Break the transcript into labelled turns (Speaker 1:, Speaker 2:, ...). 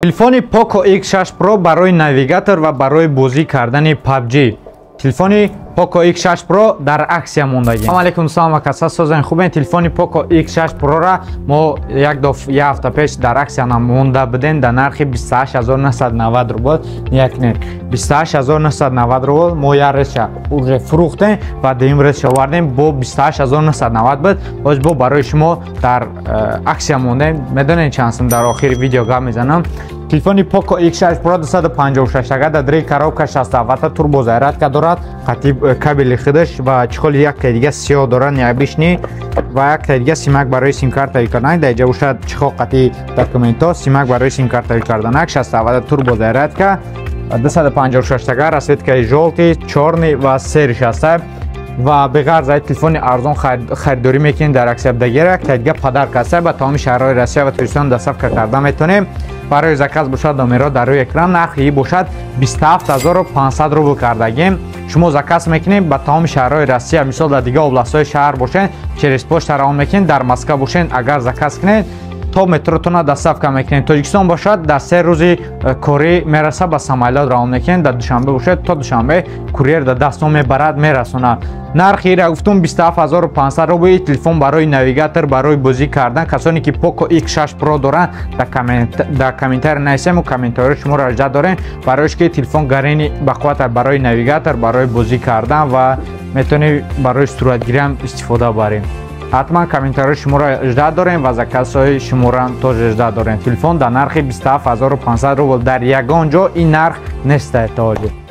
Speaker 1: Телефони Poco X6 Pro барои навигатор ва барои бозӣ кардани PUBG. Телефони Poco X6 Pro дар аксия мондагӣ. Салом алейкум, салом акаса, созен хубен. Телефони Poco X6 Pro-ра мо як ҳафта пеш дар аксия монда будем дар нархи 28990 рубл. Як не, 28990 рубл мо як реша уже фурӯхтем ва дуюм реша овардем, бо 28990 буд. Ҳоз бо барои шумо дар аксия мондем. Медонед, чанд сум, дар охири видео гап мезанам. Телефони Poco X6 Pro 256 ага дар дри коробка 67 ватта турбозарядка дорад, қати кабели худаш ва чехоли якта дига сиёҳ дорад, необычный, ва якта дига симак барои симкарта кардан. Дар иҷа бошад чехол қати документҳо, симак барои симкарта карданак, 67 ватта турбозарядка, 256 ага, расцветкаи жёлтый, чёрный ва серый аста. Ва беғарз ай телефони арзон харидорӣ мекунем дар аксия дагера, якта дига подарка аста. Ба тамоми шаҳрҳои Россия ва Тоҷикистон доставка карда метавонем. Барои заказ бошад, номерҳо дар рӯи экран. Нархи бошад 27500 рубл кардагим. Шумо заказ мекунем ба тамоми шаҳрҳои Россия. Мисол, дар дигар областҳои шаҳр бошед, через почта равон мекунем. Дар Москва бошед, агар заказ кунед, то метротона доставка мекунем. Тоҷикистон бошад, дар 3 рӯзи корӣ мераса, ба самолёт равон мекунем. Дар Душанбе бошад, то Душанбе курьер дар дастон мебарад, мерасонад. Нархи ира гуфтум, 27500 рубл. Телефон барои навигатор, барои бозӣ кардан. Касоне ки Poco X6 Pro доранд, дар комментарий нависем, комментариҳои шуморо жда дорем, барои ки телефон гарени бақувват, барои навигатор, барои бозӣ кардан ва метавонем барои суратгириам истифода барем. Ҳатман комментариҳои шуморо жда дорем ва заказҳои шуморо тоже жда дорем. Телефон дар нархи 27500 рубл, дар ягон ҷо ин нарх нест то ҳозир.